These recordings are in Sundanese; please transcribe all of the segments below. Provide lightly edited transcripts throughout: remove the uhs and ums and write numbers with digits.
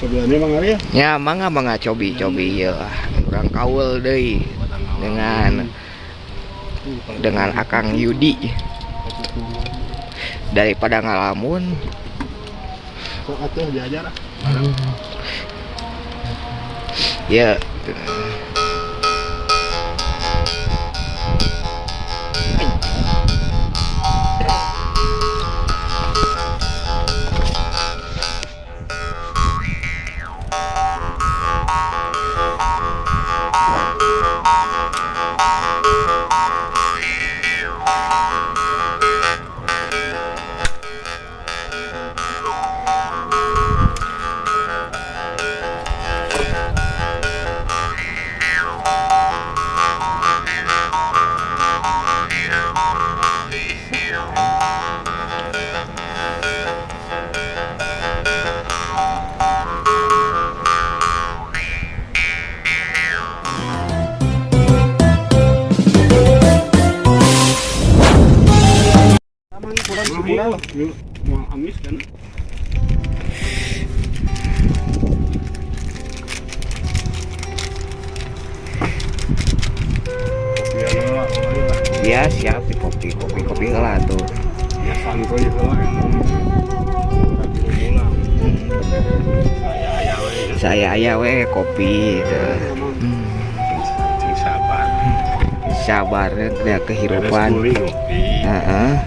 Cobiannya Bang Arya? Ya, mangga mangga cobi cobi ya. Urang kaul deui dengan Akang Yudi. Daripada ngalamun. Sok atuh diajar ah. Ya. Mau amis kan? Ya siap di kopi kopi kopi lah tuh. Ya santuy lah. Saya aya we kopi tuh. Sabar. Sabar ya kehidupan. Heeh.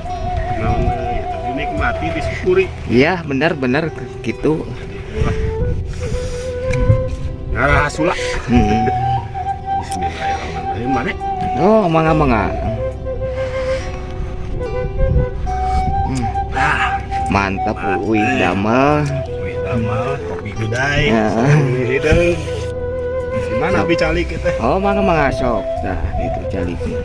Dinikmati, disyukuri. Iya, benar-benar gitu. Nah, sulak. Bismillahirrahmanirrahim. Mana? Oh, mangga mangga. Nah, mantap, wih damel. Wih damel, kopi gudai. Gimana abi calik kita? Oh, mangga mangga sok. Nah, itu caliknya.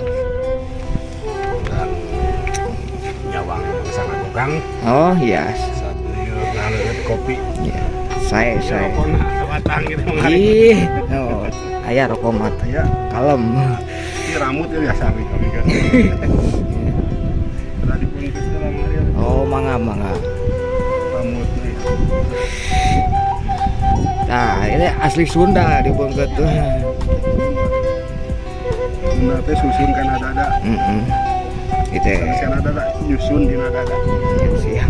Nyawang sangat tukang. Oh, iya. Kopi. Ya, saya. Batang gitu. Ih, oh, aya rokok mata. Ya, kalem. Ini rambut ya biasa kami kan. Oh, mangga mangga. Rambut nih. Nah, ini asli Sunda di Bengket tuh. Sunda teh susun kana dada. Heeh. Gitu. Kana dada nyusun dina dada. Ya, siap.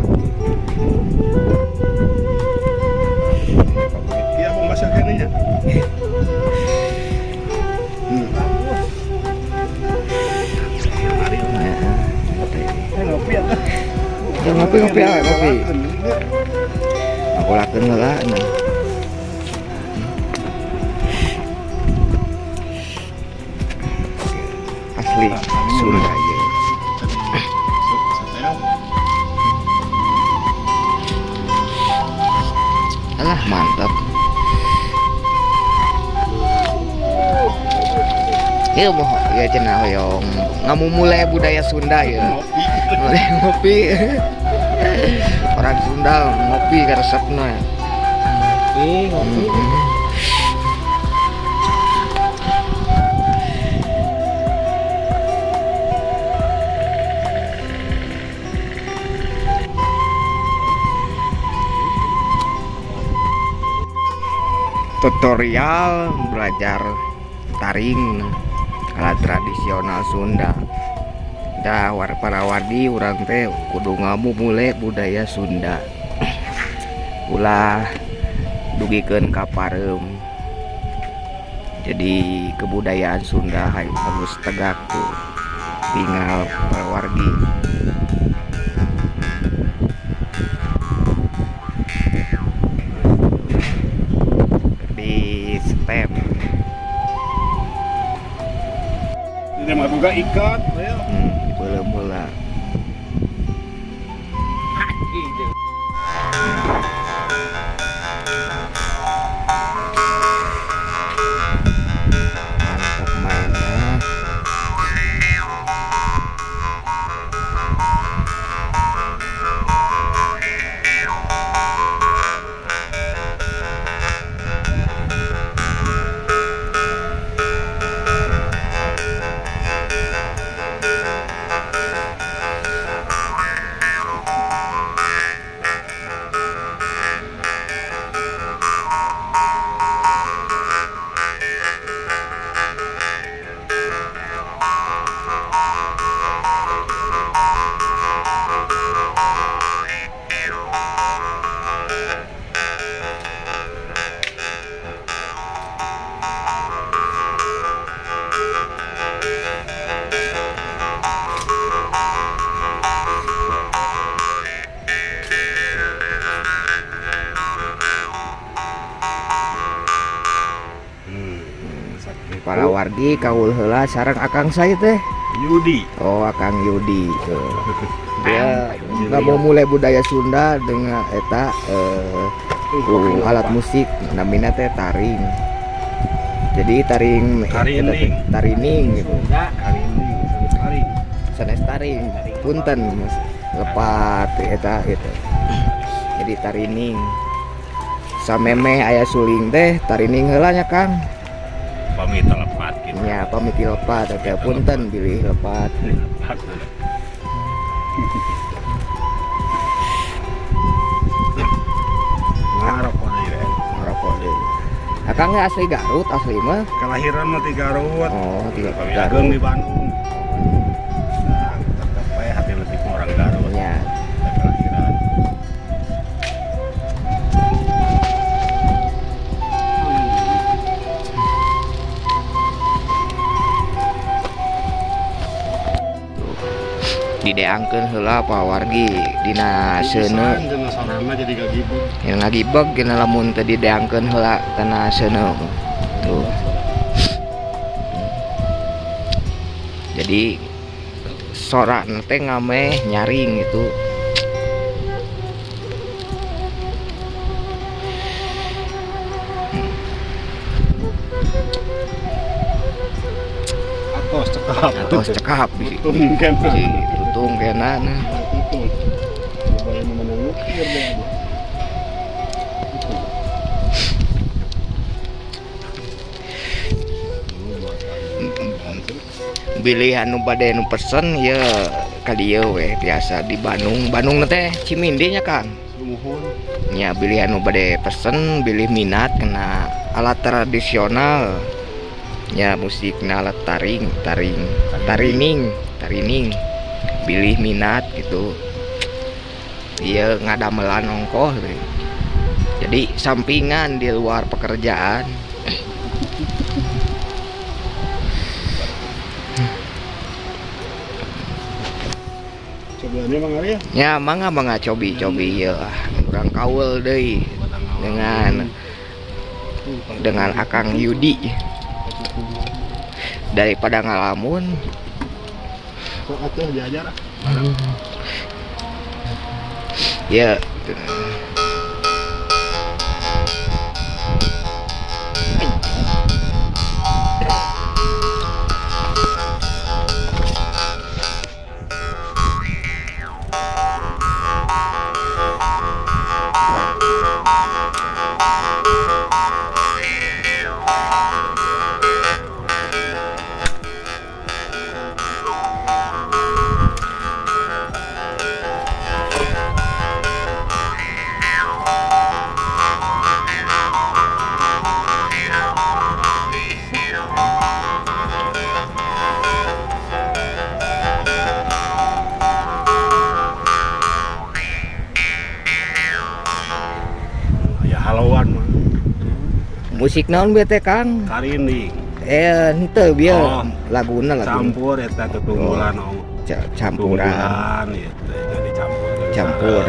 Iya, Bang bahasa kene nya. Ngopi atuh. Ya ngopi ngopi ah, kopi. Aku lakeun heula nah. Asli Sunda ya. Alah mantap. Ya mau ya cenah hoyong ngamumule budaya Sunda ya. Mulai ngopi. Orang Sunda ngopi karesepna. Ngopi, ngopi. Tutorial belajar taring alat tradisional Sunda. Dah war para wardi urang teh kudu ngamumule budaya Sunda. Ulah dugikeun ka pareum. Jadi kebudayaan Sunda harus tegak tuh. Tinggal para wargi. Di step. Ini mah boga ikat, ayo. Bola-bola. Mantap mainnya. Para wargi kaul heula sareng akang saya teh. Yudi. Oh, Akang Yudi. Tuh. Dia nggak mau mulai budaya Sunda dengan eta ku alat musik namina teh taring. Jadi taring Tarining. Tarining gitu. Sunda. Karining, sanes taring. Sanes taring. Punten Mas. Lepat eta gitu. Jadi tarining. Samemeh aya suling teh tarining heula nya Kang. Pamit lepat gitu. Nya pamit lepat eta punten bilih lepat. Lepat. Ngarokok deui we. Ngerokok deui. Akangnya asli Garut asli mah. Kelahiran mah di Garut. Oh, di Kami Garut. ageng di Bandung. Nah, tetep we hati leutik mah orang Garut. Ya. Kelahiran. Dideangkeun heula pa wargi dina seuneu. Dina sorana jadi gagibeg. Yang ngagibeg dina lamun teu dideangkeun heula kana seuneu. Tuh. Jadi sorak teh ngameh nyaring gitu. Atos cekap. Atos cekap. Tutung kena. Si tutung kena nah. Tutung. Supaya menang ngukir deh. Bilih anu bade nu pesen ya ka dieu we biasa di Bandung. Bandung teh Cimindi nya Kang. Sumuhun. Nya bilih anu bade pesen bilih minat kena alat tradisional. Nya musikna alat taring, taring, tarining, tarining. Bilih minat gitu. Ieu ngadamelan ongkoh we. Jadi sampingan di luar pekerjaan. Sebelahnya Bang Arya. Ya mangga mangga cobi cobi ya urang kaul deui dengan Akang Yudi daripada ngalamun. Sok atuh diajar. Ya. Ya halauan mah. Musik naon bete Kang? Karinding. Henteu bieu Oh. laguna lagu. Campur eta tetunggulan oh. Campuran. Tunggulan gitu jadi campur. Campur.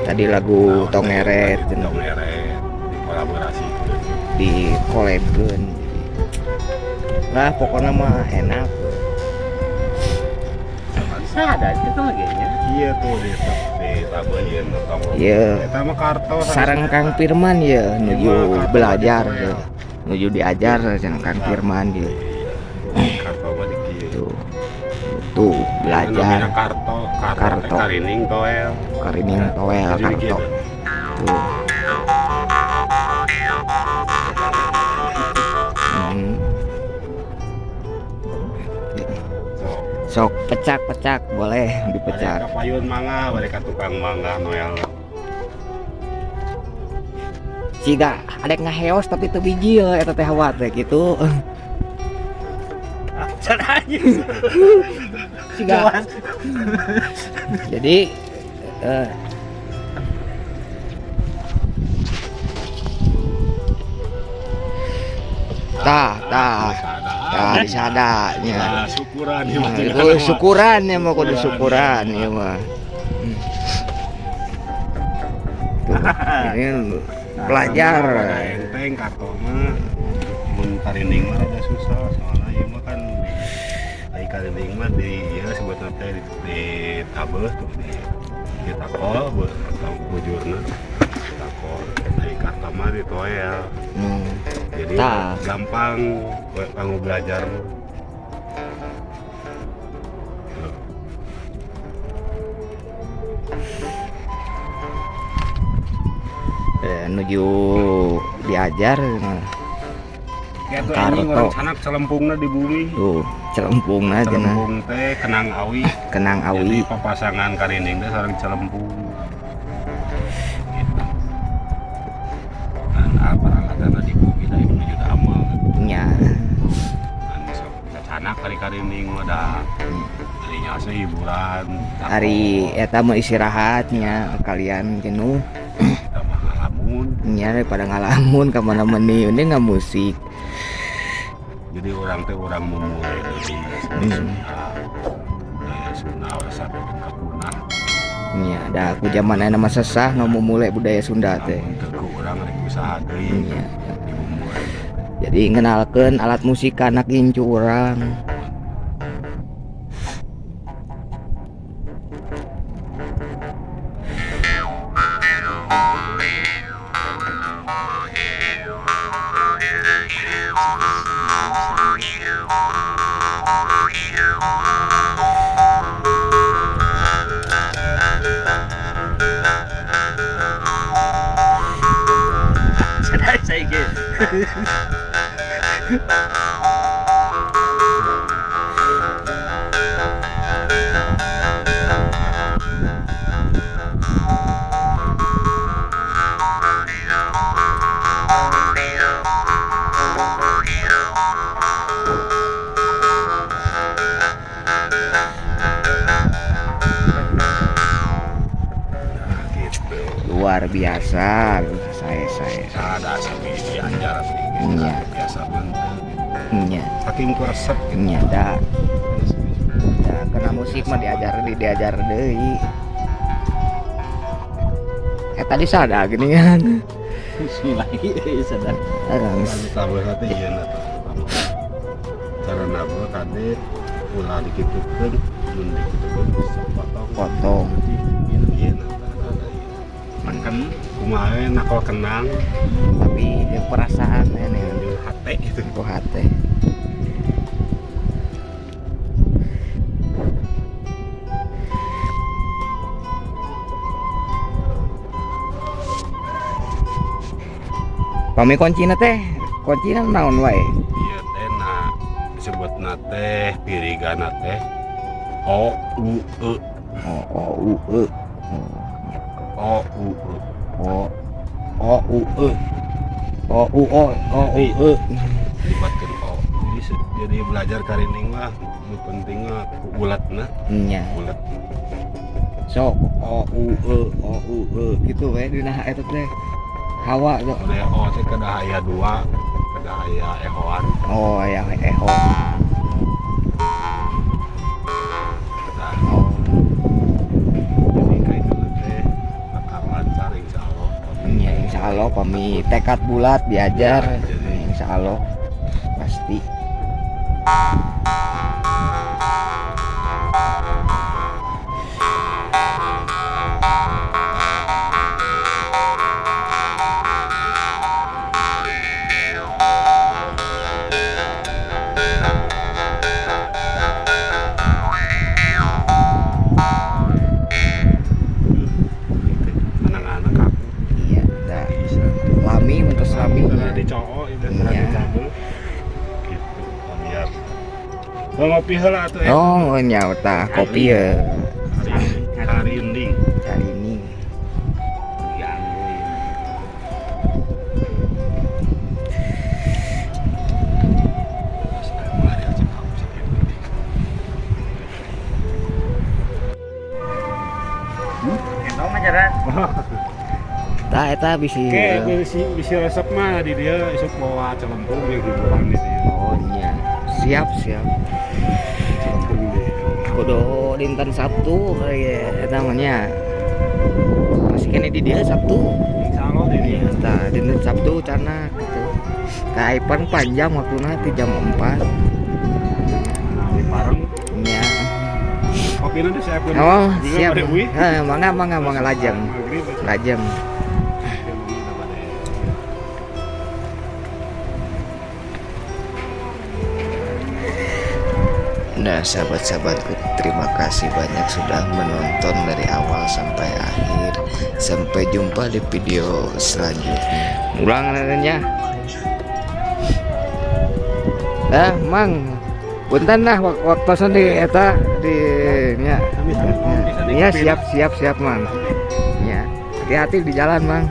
Tadi lagu Tongeret Tongeret dikolaborasi. Dikolabkeun. Lah pokoknya mah enak. Sada itu tuh lagi nya. Iya tuh di tabeun tong. Iya. Eta mah karto Sareng Kang Firman ya nuju belajar ya. Nuju diajar sareng Kang Firman ya. Karto mah di kieu. Tuh. Tuh belajar. Namina karto, karto, Karto. Karining toel. Karining toel Jadi karto. gitu. Tuh. Sok. Sok pecak-pecak boleh dipecak. Bade ka payun mangga, bade ka tukang mangga noel. Siga adek ngaheos tapi teu bijil eta teh hawa teh gitu. Siga. Jadi tah tah tah disadanya. Nah, syukuran ya mah. Nah, syukuran ya mah kudu syukuran ya mah. Tuh, ini belajar. Enteng karto mah. Mun karinding mah rada susah soalnya ieu mah kan di ai karinding mah di ieu sebutna teh di tabeuh tuh di takol atau bujurna takol ai karta mah di toel. Jadi Tah. Gampang kanggo belajar mah. Tuh. Nuju diajar nah. Ya tuh anjing Karto. orang sanak celempungna di bumi. Tuh, celempungna cenah. Celempung teh kenang awi. Kenang Jadi awi. papasangan karinding teh sareng celempung. Gitu. Dan peralatanna di bumi da menuju damel. Nya. Kan sok cacanak kari karinding mah da tadinya sih hiburan. Hari eta mah istirahatnya kalian jenuh. Kita mah ngalamun. Nya daripada ngalamun ka mana-mana ini nggak musik. Jadi orang teh orang memulai dari budaya Sunda ulah sampai ke punah. Nya da ku zaman ayeuna mah sesah ngamumule budaya Sunda teh. Lamun teu ku urang rek usaha deui Nya. Dimumule. Jadi ngenalkeun alat musik ka anak incu urang. Sadar saya gitu. Nah, gitu. Luar biasa saya. Ada sami diajar abdi. Iya. Biasa mantep. Nya. Saking ku resep gitu. Nya da. Da kena musik mah diajar di diajar deui. Tadi sada gini kan. Bismillah, sadar. Tabuh teh ieu na tah. Cara nabuh tadi ulah dikitukeun, mun dikitukeun bisa potong. Potong. Ieu na tah ada ieu. Neken kumaha we nakol kenang Tapi yang perasaan ini jeung hate gitu. Ku hate. Pami kuncina teh, kuncina naon wae? Ieu teh na disebutna teh pirigana teh O U E. O O U E. O U E. O O U E. O U O O U E. Libatkeun O. Jadi jadi belajar karinding mah nu penting mah ku ulatna, Nya. Ulat. Sok O U E O U E gitu we dina eta teh. Hawa tuh. Udah O teh kedah aya 2, kedah aya ehoan. Oh, aya eho. Kedah. Oh. Jadi kayak gitu teh bakal lancar insya Allah. Nya insya Allah pami tekad bulat diajar. Ya, jadi Insya Allah pasti. Anak-anak aku. Iya, dah. Bisa. Lami untuk lami. Karena dicowok itu karena Iya. dicabel. Gitu. Biar. Mau ngopi heula atuh ya. Oh, nya tah kopi ya. Karinding. Karinding. Tah eta bisi. Oke, bisi resep mah di dia isuk bawa celempung yang hiburan di dia. Oh nya. Siap, siap. Celempung di. Kudu dinten Sabtu ya eta mah nya. Masih kene di dia Sabtu. Insyaallah di dia. Tah dinten Sabtu cana gitu. Kaipan panjang waktu nanti jam 4. Nah, bareng Nya. kopi nanti saya pun. Oh, siap. Heh, mangga mangga mangga lajeng. Maghrib. Lajeng. Nah, sahabat-sahabatku, terima kasih banyak sudah menonton dari awal sampai akhir. Sampai jumpa di video selanjutnya. Ulang nanya. Ah, Mang. Punten lah waktu di eta di nya. Ya, siap siap siap, Mang. Ya. Hati-hati di jalan, Mang.